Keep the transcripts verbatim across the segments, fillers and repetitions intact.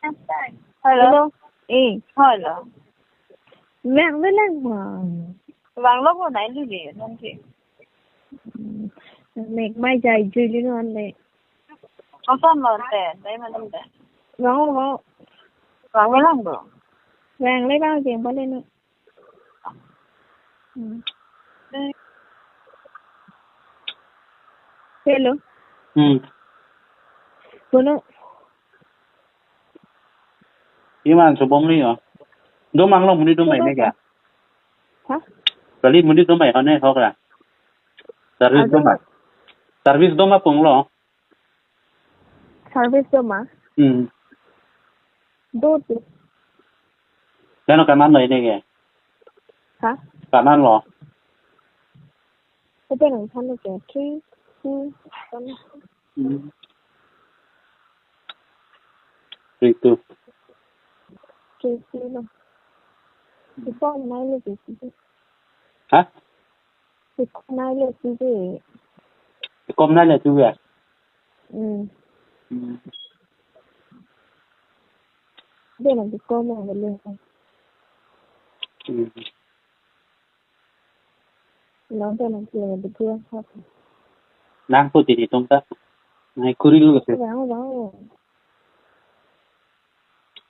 Hello. Hello. Eh. Hello. Vangvelang ma? Vanglo bo nai lu le nonke. Hmm. Mek mai jai jui li non le. Koson lo te, dai malam te. Vang lo. Vangvelang bo. Vang le vang jeng bale no. Hmm. Hello. Hmm. Kono. Iman subong ni yo. Dom anglo monit dom mai ne ka? Ha? Kali monit dom mai ho ne hok ra. Service dom mai. Service dom apung lo. Service dom ma? Hmm. Do ti. Kano kaman lo ini ke? Ha? Kaman lo. Open ang than ke. Three, two, one. Hmm. Three, two. Three, two lo. Ipo nai le ti. Ha? Ipo nai le ti. Ikom nai le tu ya. Hmm. Hmm. Dia nanti komen dulu. Hmm. Nonton nanti yang berdua apa? Nang putih di tungka. Nai kuri dulu sih. Bang, bang.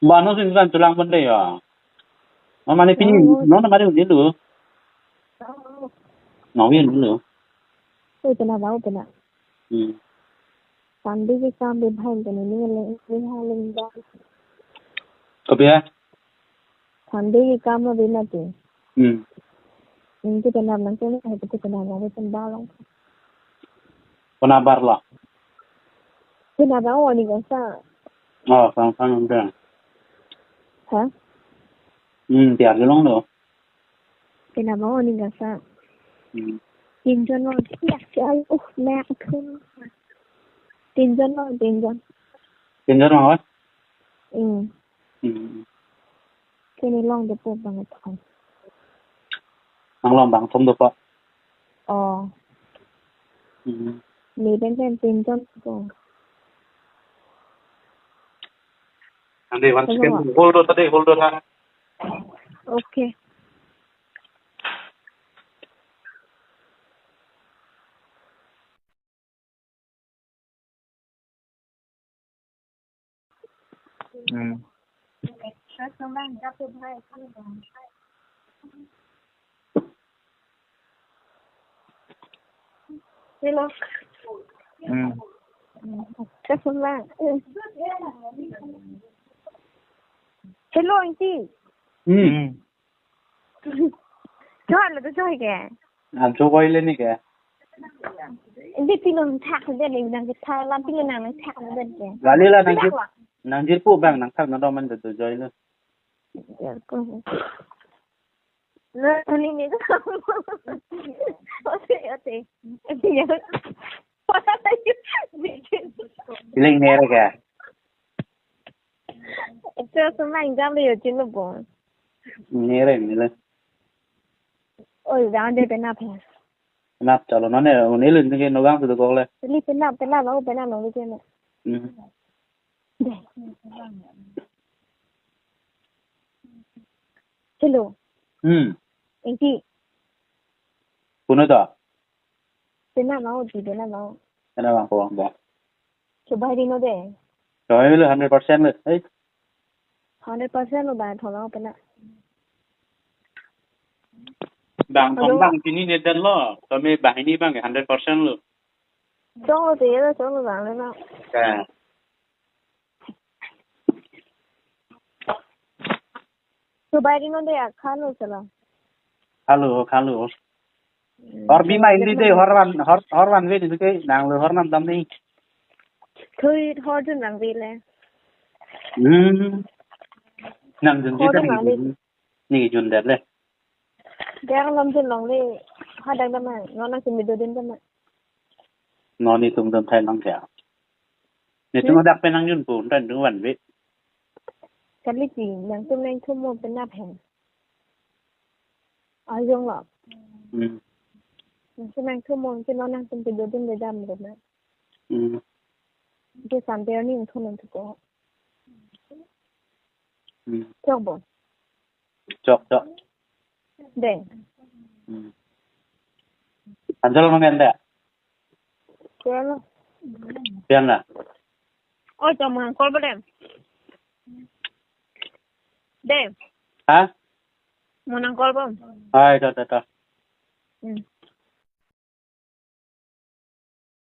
Bano sin san tulang bende ya. Mama ni pini, oh, no na mari undi lu. Oh. No, undi lu. Oh, pena bang, pena. Hmm. Sunday ke kam bebhai ke ni le ni ha le ba. Kopi ya? Sunday ke kam lo bina te. Hmm. Ini kita nam nang kene hai kita kenal lagi tembang. Pernah bar lah. Kenal ba oni kasa. Oh, sang sang udah. Ha? Hmm, tiar gelong lo. Kenal ba oni kasa. Hmm. Tinjon lo. Ya, ya, uh, mek thun. Tinjon lo, tinjon. Tinjon lo, eh? Hmm. Hmm. Kene long de po bang thom. Nang long bang thom de po. Oh. Hmm. Ni ben ben tinjon ko. Ande one second. Hello. Hold on, hold on. Okay. Hmm. Hello. Hmm. Hello, aunty. Hmm. Hmm. Choi lo to choi ke? Am choi le ni ke? Indi pilo thak den ni nang ke tha lam pilo nang thak den ke. Gali la nang jir, nang jirpo bang nang thak na do man to choi lo. Jirpo. Lo ni ni. Ote, ote. Iling nere ke? Ito sumang jam le yo chin lo bo. Nere ni le. Oi, jam de penap he. Penap chalo nane, unil ni ke nogang tu kok le. Ni penap, penap, aku penap nong ni chin. Hmm. Deh. Hello. Hmm. Engki. Kuno to? Penap mau, di penap mau. Penap mau ko ba. Coba di no de. Coba lo hundred percent lo. Eh. Hundred percent lo ba thong lo penap. Bang thong bang pini ne den lo. Kami bahini bang hundred percent lo. Chong lo te lo chong lo bang lo na. Ya. Subai ri non de ya khalo sala. Khalo, khalo. Hmm, hor bima indi de hor van, hor, hor van ve ni ke nang lo hor nam dam ni. Thui hor jun nang ve le. Hmm. Nang jun ji hor ta jun nang ve. Ni jun det le. Dang lam jun long le. Hadak dam ma. Non nang simi do din dam ma. Non ni tum dam thai nang kya. Ni tum dak pe nang jun pu, dan tum van ve. Kali pi, nang tum nang thum mo penap hen. Ajong lo. Hmm. Nang tum nang thum mo, ke non nang tum pe do din le dam le na. Hmm. Ke san pe ni thum nang thu ko. Hmm. Chokpo. Chok, chok. Dei. Hmm. Anjal mengen dei. Chalo. Pian na. Oh, chok, mo nang call po dei. Dei. Ha? Mo nang call po. Ai, to, to, to. Hmm.